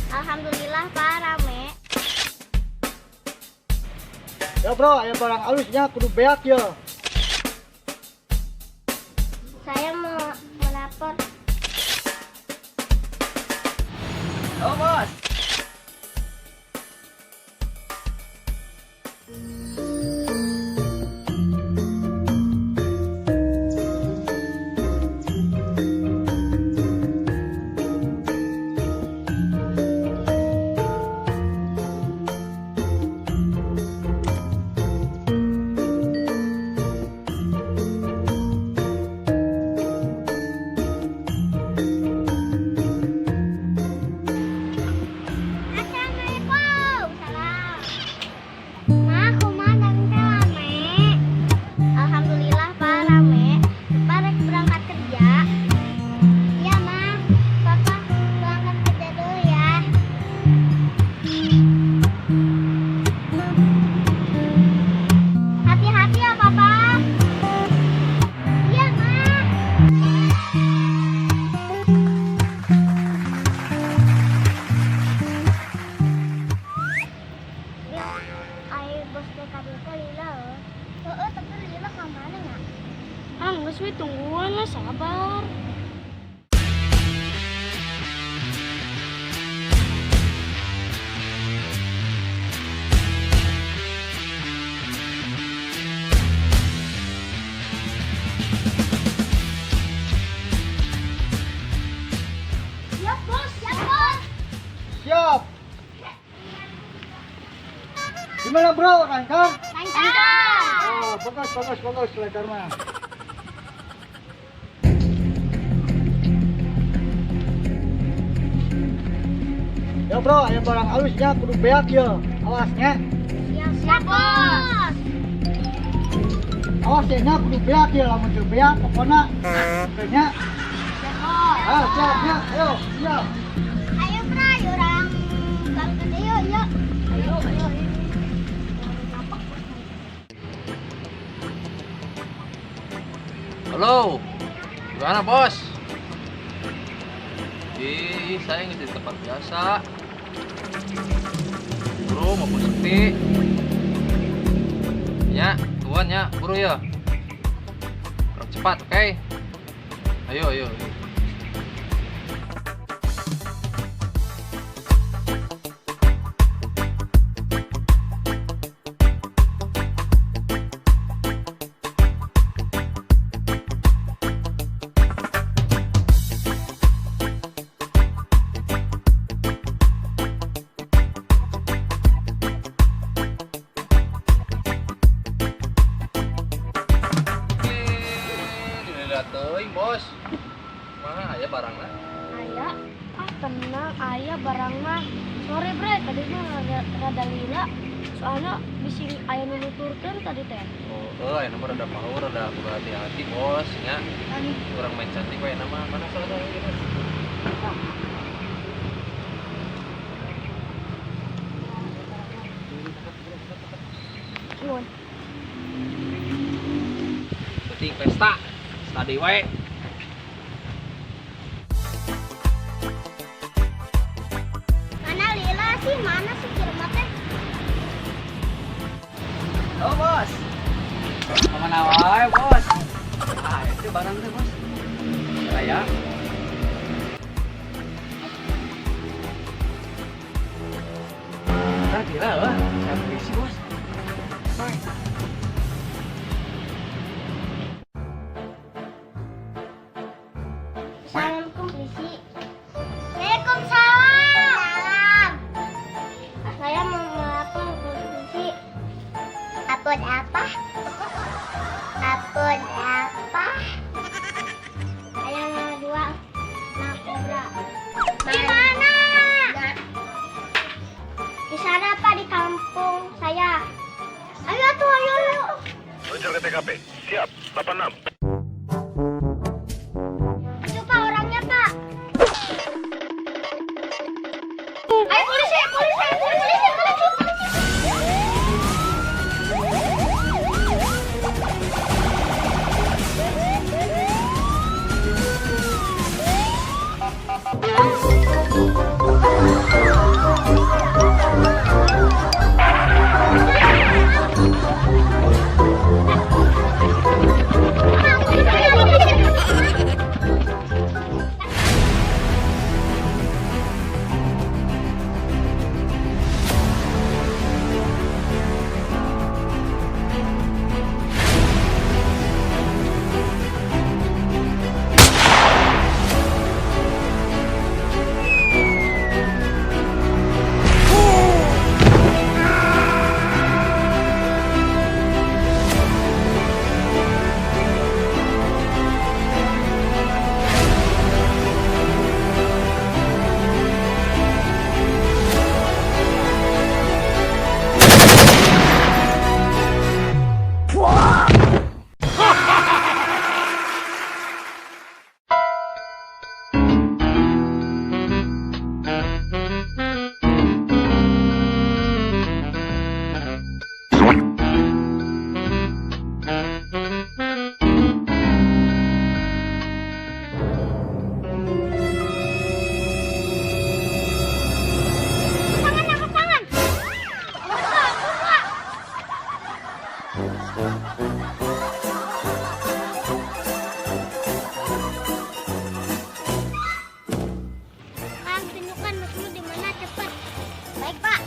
Alhamdulillah, Pak, rame. Ya bro, aya barang alusnya kudu beak ya. Saya mau melapor. Oh, bos. Assalamualaikum. Salam. Ma, kumaha dagang teh rame? Alhamdulillah, Pak, rame. Bapak rek berangkat kerja. Iya, Ma. Papa berangkat kerja dulu ya. Hati-hati ya, Papa. Iya, Ma. Ai bos teh ka dieu teh lila euy. Heeh, tapi lila ka mana nya? Ah, geus we, tungguan lah, sabar. Siap, Bos. Siap, Bos. Siap. Gimana bro, lancar? Lancar. Oh, bagus, bagus, bagus lancar mah. Ya bro, aya barang alusnya kudu beak ya. Awasnya. Siap, siap, Bos. Awas ya nya kudu beak ya, lamun teu beak pokona. Nya. Siap, Bos. Ah, siap ya. Ayo, siap. Ayo, Bro, ayo orang balik kerja yuk, yuk. Ayo, ayo, ayo. Halo. Gimana, bos? Ih, saya ngisi di tempat biasa. Bro, maupun sepi. Ya, tuan ya, bro ya. Kurang cepat, oke? Ayo, ayo, ayo. Lila teuing, bos. Mana aya barangna? Aya, ah tenang, aya barang mah. Sorry bre, tadi mah rada, rada lila. Soalnya bisi aya nu nuturkeun tadi teh. Oh, aya nomor rada power, rada kudu hati-hati, bos, nya. Kurang main cantik we nama mana soalnya gitu. Nuhun. Penting pesta. Tadi we. Mana lila sih? Mana sih jelema teh? Oh, bos. Kemana wae, bos? Ah, itu barang teh, bos. Saya. Nah, gila lah. Saya polisi, bos. Bye. Assalamualaikum, polisi. Waalaikumsalam. Salam. Saya mau melapor ke polisi. Lapor apa? Lapor apa? Saya dua narkoba. Di mana? Di sana, Pak, di kampung saya. Ayo tuh, ayo, ayo. Meluncur ke TKP. Siap, 86. Itu, Pak, orangnya, Pak. Ayo polisi, polisi, polisi, polisi, polisi. bosmu di mana cepat. Baik, Pak.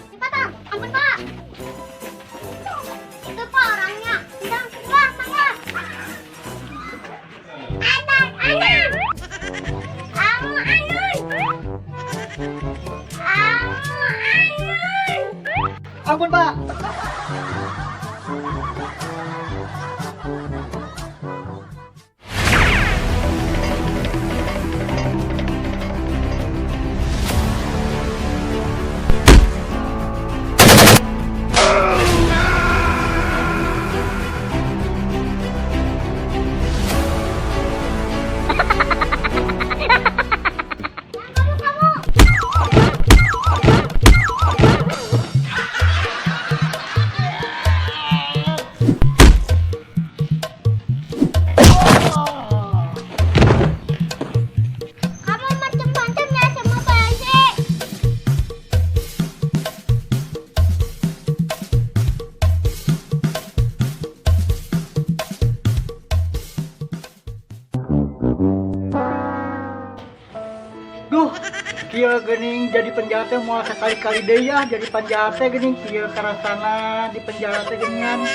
Cepat, Bang. Ampun, Pak. Itu Pak orangnya. Sedang, Pak, tangkap. Anak, anak. Kamu anun. Kamu anun. Ampun, Pak. Kamu, kamu. Kamu macam-macam ya sama polisi. Duh, kieu geuning jadi penjahat teh moal sekali-kali deui ah jadi penjahat teh geuning kieu karasana di penjara teh geuningan.